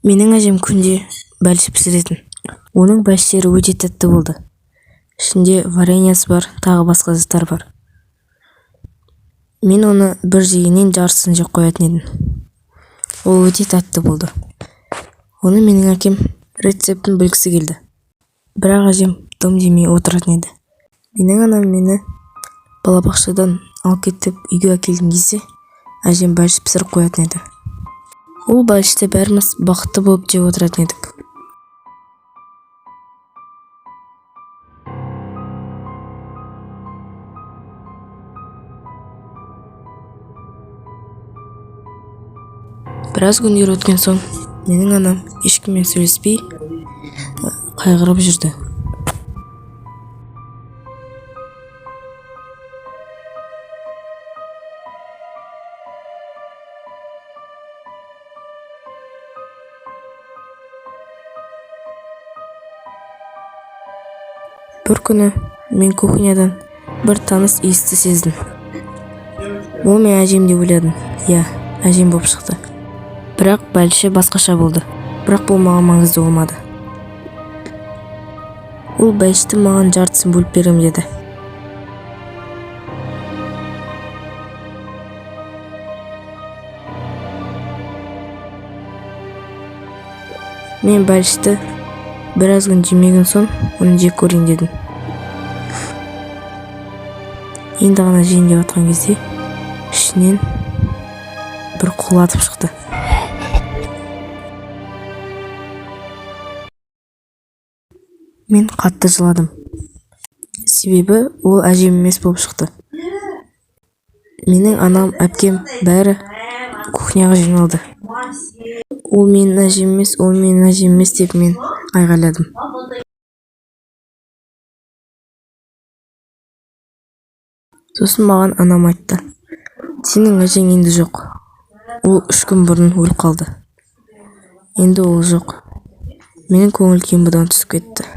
Менің әжем күнде бәліш пісіретін. Оның бәліштері өте тәтті болды. Ішінде вареньесі бар, тағы басқа заттар бар. Мен оны бір жегеннен жартысын жеп қоятын едім. Ол өте тәтті болды. Оны менің әкем рецептін білгісі келді. Бірақ әжем дым демей отыратын еді. Менің анам мені балабақшадан алып кетіп үйге әкелген кезде әжем бәліш пісіріп қоятын еді. Ол бәлішті бәріміз бақытты болып жеп отыратын едік. Біраз күндер өткен соң менің анам ешкіммен сөйлеспей қайғырып жүрді. Бір күні мен кухнядан бір таныс иісті сездім. Ол мен әжем деп ойладым. Иә, әжем болып шықты. Бірақ бәліші басқаша болды. Бірақ бұл маған маңызды болмады. Ол бәлішті маған жартысын бөліп беремін деді. Мен бәлішті біраз күн жемеген соң оны жеп көрейін дедім. Енді ғана жейін деп жатқан кезде ішінен бір қол атып шықты. Мен қатты жыладым. Себебі ол әжем емес болып шықты. Менің анам, әпкем бәрі кухняға жиналды. Ол менің әжем емес, ол менің әжем емес деп мен айғайладым. Сосын маған анам айтты. Сенің әжең енді жоқ. Ол 3 күн бұрын өліп қалды. Енді ол жоқ. Менің көңіл күйім бұдан түсіп кетті.